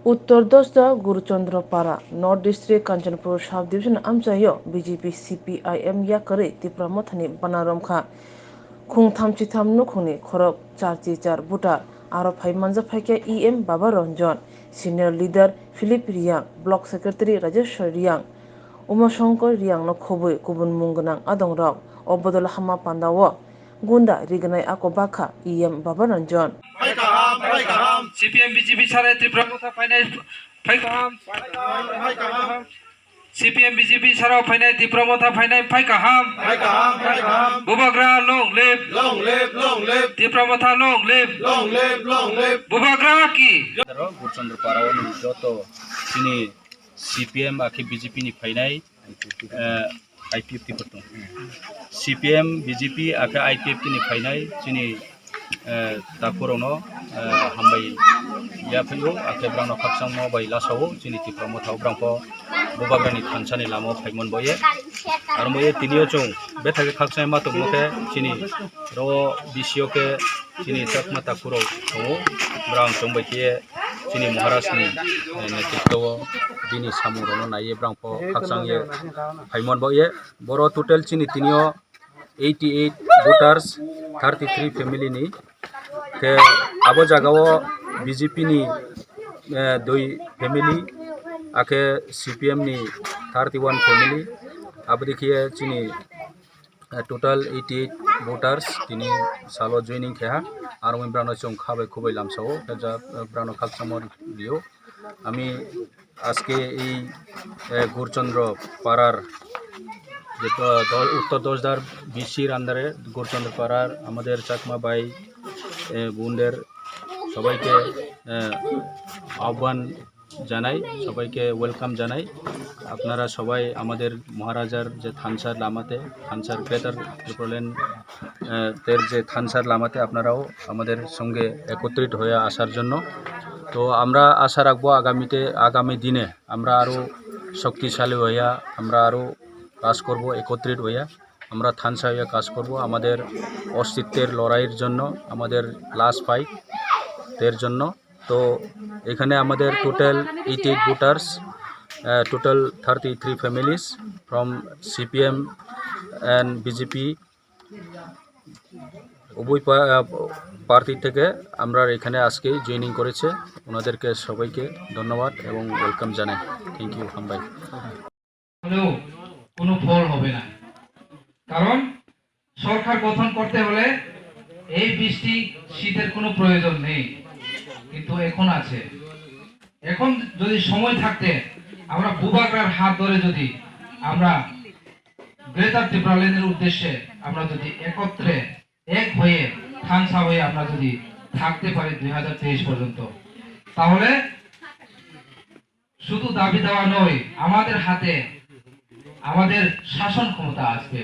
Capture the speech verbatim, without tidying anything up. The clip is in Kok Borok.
Uttor Dosda Guruchandra Para, North District, Kanchanpur Sub Division amchaio B J P C P I M yakarwi Tipra Mothani bana romkha. Khung thamchitham nukhungni khorok charchi char voter, aro phai manjak phaikha E M Baba Ranjan, Senior Leader Philip Riang, Block Secretary Rajeshwar Riang, Uma Shankar Riang no khobwi kubun mung gwnang adongrok. O bodol hama pandao gunda rignai ako bakha E M Baba Ranjan. Phai kaham, phai kaham. C P M B J P sarai Tipra Motha phainai phai kaham. Phai kaham, phai kaham. C P M B J P sarao phainai Tipra Motha phainai phai kaham. Phai kaham, phai kaham. Bubagra long live. Long live, long live. Tipra Motha long live. Long live, long live. Bubagra ki. Guruchandra Para o ni joto chini C P M akhe B J P ni phainai, eh, I P F T kotor. C P M, B J P, akhe I P F T ni phainai chini, eh, takhurokno, eh, hambai yaphio, akhe brangno khakchangma bai lasao chini Tipra Motha o brangpho Bubagrani thansani lamao phaimon boye. Aro boye tinio chwng bethakhe khakchangma tongmokhe chini ro B C O khe chini chakma takhurok tongo, brang chwng bai khe chini Maharaj ni, eh, netritwo o bini samung rokno naiwi brang pho khakchang ye phaimon bo ye. Boro total chini tini o eighty eight voters, thirty three family ni. Khe abo jaga o B J P ni, eh, dui family, akhe C P M ni thirty one family. Aboni khe chini eh, total eighty eight voters tini salo joining khe ha, aro wngwi brano chwng kha bai khubui lamsao, khe ja, eh, brano khakchangma rio. আমি আজকে এই, eh, গুরুচন্দ্র পাড়ার যে দ-, দ-, উত্তর দশদার বিসির আন্ডারে গুরুচন্দ্র পাড়ার আমাদের চাকমা ভাই, eh, বোনদের সবাইকে, eh, আহ্বান জানাই, সবাইকে ওয়েলকাম জানাই। আপনারা সবাই আমাদের মহারাজার যে থানসার লামাতে, থানসার গ্রেটার ত্রিপুরাল্যান্ড, আহ, এর যে থানসার লামাতে আপনারাও আমাদের সঙ্গে একত্রিত হয়ে আসার জন্য। তো আমরা আশা রাখবো আগামীতে, আগামী দিনে আমরা আরও শক্তিশালী হইয়া আমরা আরও কাজ করব, একত্রিত হইয়া আমরা থানসা হইয়া কাজ করব আমাদের অস্তিত্বের লড়াইয়ের জন্য, আমাদের লাস্ট ফাইট এর জন্য। তো এখানে আমাদের total eighty eight voters, ah, total thirty three families from CPM and BJP, উভয় পা-, আহ, প্রার্থী থেকে আমরা এখানে আজকে জয়েনিং করেছে। ওনাদেরকে সবাইকে ধন্যবাদ এবং ওয়েলকাম জানাই। থ্যাংক ইউ, হামবাই। হলেও কোনো ফল হবে না, কারণ সরকার গঠন করতে হলে এই বৃষ্টি শীতের কোনো প্রয়োজন নেই, কিন্তু এখন আছে। এখন যদি সময় থাকতে আমরা বুবাগ্রার হাত ধরে যদি আমরা গ্রেটার ত্রিপুরাল্যান্ডের উদ্দেশ্যে আমরা যদি একত্রে এক হয়ে থানসা হয়ে আমরা যদি থাকতে পারি দুই হাজার তেইশ পর্যন্ত, তাহলে শুধু দাবি দেওয়া নয়, আমাদের হাতে আমাদের শাসন ক্ষমতা আসবে।